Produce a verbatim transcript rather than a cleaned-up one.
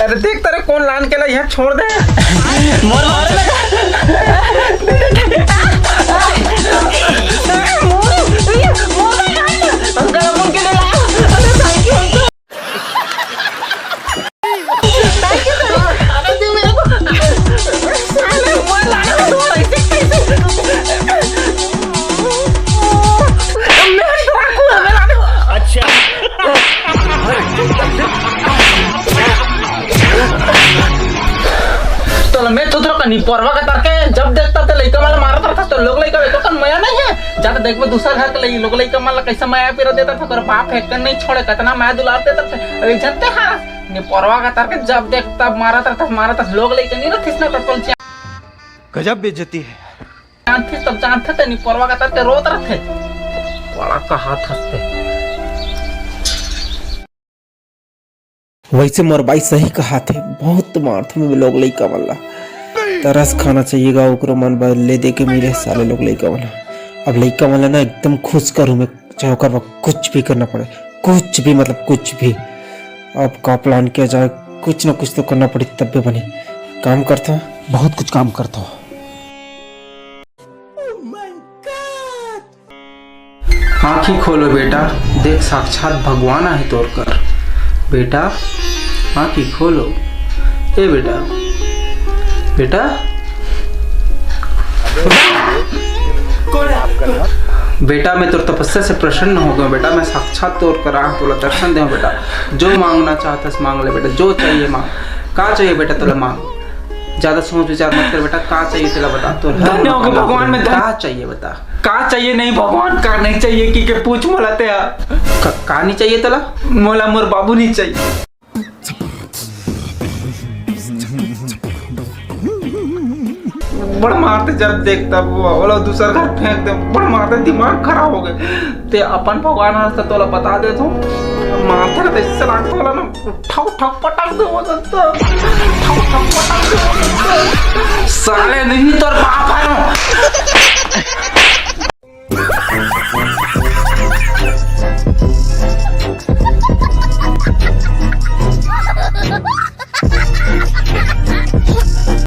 अरे देख, तेरे कौन लान के ला यहाँ छोड़ दे। मोर मारे लगा। अंकल, अपन के लिए लाया। अरे thank you sir। अरे तू मेरे को, साले, मोर लाना है तुम्हारा, ऐसे कैसे? मैं डाकू है, मैं लाने वाला। अच्छा। तो मैं तो तेरा कनी परवा का तरके जब देखता ते लइका वाला मारत रहता तो लोग लइका, लइका कन मया नहीं है। जाते देखबे दूसरा घर के लइ-, लोग लइका मन ला कैसे मया पीरा देता था, तोर बाप है कन नहीं छोड़े, कितना मया दुलार देता था। अरे जानते हैं, ने परवा का तरके जब देख तब मारत रहता, मारत रहता, लोग लइका नहीं रहते इसने तत्पल। गजब बेइज्जती है। जानते तब जानते ते नहीं परवा का तरके रोत रहते। बड़ा कहा था ते। वैसे मोर बाई सही कहा थे, बहुत मारथे में लोग लइका मन ला। तरस खाना चाहिए गा, ओकरो मन बर ले दे के मिले साले लोग लइका मन ला। अब लइका मन ला ना एकदम खुश करूँ मैं, चाहे ओकर बर कुछ भी करना पड़े, कुछ भी, मतलब कुछ भी। अब का plan किया जाए, कुछ ना कुछ तो करना पड़ी तब भी बनी। काम करता, बहुत कुछ काम करता। आँखी खोलो बेटा, देख साक्षात भगवान आहे तोर कर। बेटा, आँखी खोलो। ए बेटा, बेटा, बेटा, मैं तोर तपस्या से प्रसन्न हो गया बेटा, मैं साक्षात तोर कर आँख तोला दर्शन दे बेटा। जो मांगना चाहता है मांग ले बेटा, जो चाहिए मांग। का चाहिए बेटा तोला मांग। ज्यादा सोच विचार मत कर बेटा, का चाहिए तेला बता। तोर हर धन्य हो गए भगवान, मैं धन्य। का चाहिए बता। का चाहिए नहीं भगवान, का नहीं चाहिए कि के पूछ मोला ते। का, का नहीं चाहिए तेला? मोला मोर बाबू नहीं चाहिए। बड़ मारते जब देख तब वो, वो लोग दूसर घर फेंक दे, बड़ मारते दिमाग खराब हो गए। ते अपन भगवान हर से तोला बता दे तू, मारते रहते इससे लागत वाला ना। ठक ठक पटक दे वो तो। ठक ठक पटक दे वो तो। साले नहीं तोर